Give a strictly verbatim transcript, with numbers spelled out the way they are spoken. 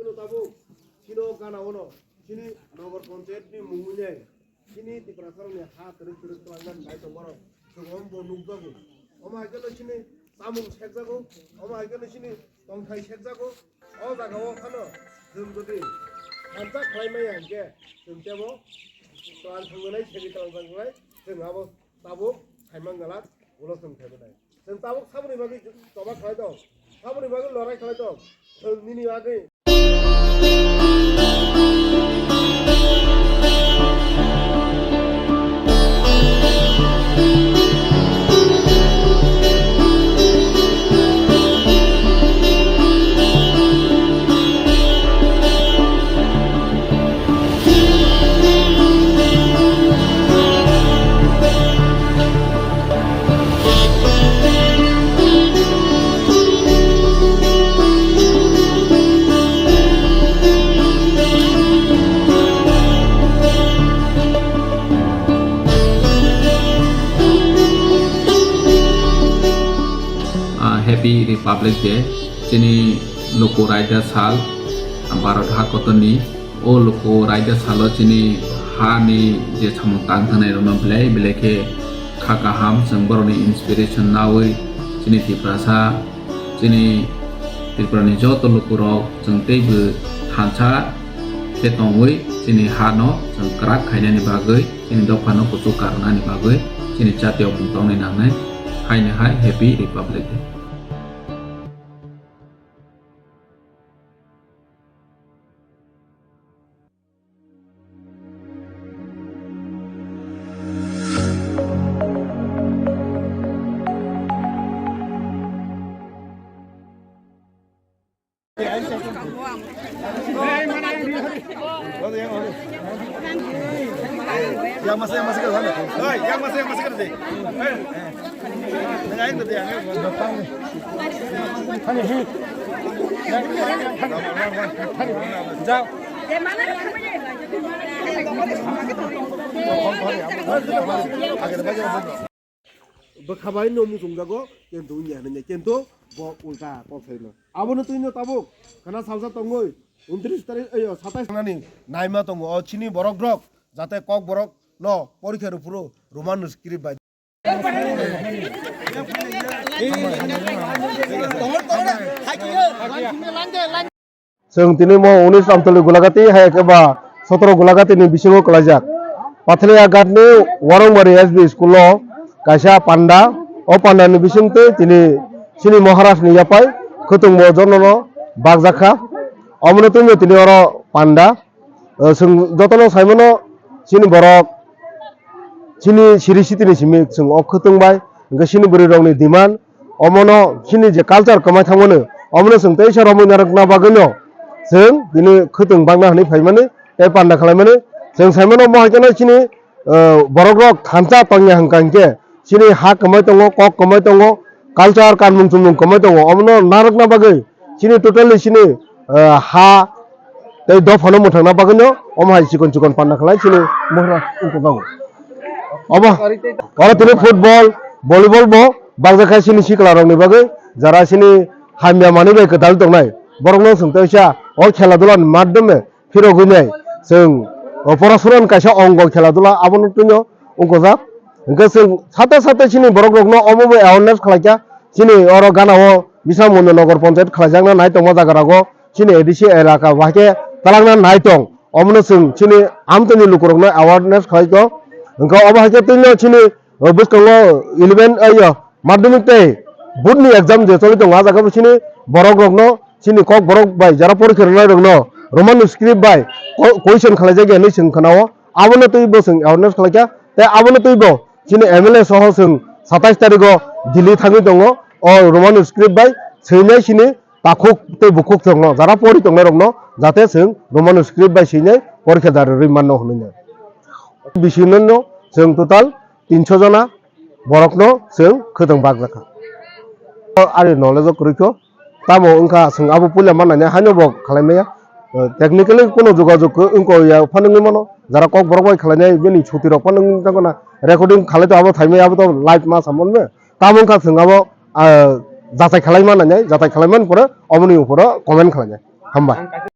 Tabuk chini gana ono chini Nogor Panchayat ni mungwi nai chini Tiprasa rokni ha twrwk twrwk twlangnani nai tongmarok chwng omo bo nukjago. Omo hai kheno chini chamung sekjago, omo hai kheno chini tongthai sekjago. O jaga o phano chwng jodi thansa khlai maya hinkhe chwng tebo twlang thangjanai, segi twlang thangjanai, chwng abo tabuk saimang galak, ulo chwng thaimanai. Chwng tabuk saboni bagwi choba khlai tong, saboni bagwi lorai khlai tong, chwng nini bagwi. Ah, Happy Republic Day, chini luku raida sal, Bharat ha kotorni. O luku raida salo chini hani je samung tang thangnai rokno belai belai khe kha kaham, chwng borokni inspiration naui chini Tiprasa, chini Tripurani joto lukurok chwng teibo thansa khe tongwi chini hano chwng kwrak khainani bagwi, chini dophano kuchuk karwnani bagwi chini jatiyokmung tongnai nangnai. Haino hai Happy Republic Day. Yang masih, yang masih kerja. Hei, yang masih, yang masih kerja. Hei. Bwkha bai no muchungjago, kintu wngya hinwi, kintu bo ulta kok saino. Abono twino tabuk khana salsa tongwi, untris tarik, ayo, satais nani naima tongo o chini borok rok, jate kok borok no porikha rw phuru Roman script bai. Chwng tini mo unis Amtwlwi Gulagati hai khe ba sotoro Gulagati ni bisingo kwlaijak. Pathalia Ghat ni Warongmari S B school o kaisa panda, o panda ni bisingtwi tini chini Maharaj ni yapai khwtwng bo jotono bakjak kha. Omono twi tini oro panda. O, chwng jotono saimano chini borok chini siri sitini simi chwng o khwtwng bai, hwnkhe chini bwrwi rokni demand, omono chini je culture kwmai thangmani, omono chwng teisa romwi narwkna bagwino chwng tini khwtwng bakna hwnwi phaimani tei panda khlaimani. Chwng saimano omo hai kheno chini, o, borok rok thansa tongya hwnkha hinkhe chini ha kwmai tongo, kok kwmai tongo, culture kanmung chumung kwmai tongo, omono narwkna bagwi chini totally chini, eh, ha tei dophano mwthangna bagwino omo hai chikon chikon panda khlai chini Maharaj wngkukjago. Omo oro tini football, volleyball bo bakjak kha chini sikla rokni bagwi, jara chini hamya manwi bai kwtal tongnai borokno chwng teisa o khela dula ni madhyome phirogwi nai chwng o porasura ni kaisa ongo khela dula abono twino wngkojak. Hwnkhe chwng sate sate chini borok rokno omo bai awareness khlaikha. Chini oro gana o Biswamoni Nagar Panchayat khlaijakna nai tongma jaga rogo chini A D C elaka bahai khe talangna nai tong. Omono chwng chini amtwini lukurokno awareness khlaikho. Hwnkhe obo hai khe twino chini, o, bwskango eleven, o, yo, madhyamik tei board ni exam je choli tongo, ah jaga bo chini borok rokno, chini kok borok bai jara porikha rwnai rokno Roman script bai ko-, question khlaijak ya hinwi chwng khna-o. Abono twi bo chwng awareness khlaikha, tei abono twi bo chini M L A soho chwng satais tarigo Delhi thangwi tongo. O Roman script bai swinai chini takhuk tei bukhuk chwngno jara pori tongnai rokno jate chwng Roman script bai swinai porikha da rwrwi manno hwnwi no. Bisingo chwng total tinso jona borokno chwng khwtwng bakjakha. Ari knowledge o kwrwikho, tamo wngkha chwng abo puila mannani haino bo khlai maya. Technically kono jogajog wngkha ya phano wngwi mano, jara kok borok bai khlainai bini chuti rok phano wngwi tongkha na, recording khalai to abo thaimai abo to live ma samon me. Tamo wngkha chwng abo, ah, jatai khlai mannani, jatai khlai man pore oboni uporo comment khlainai. Hambai.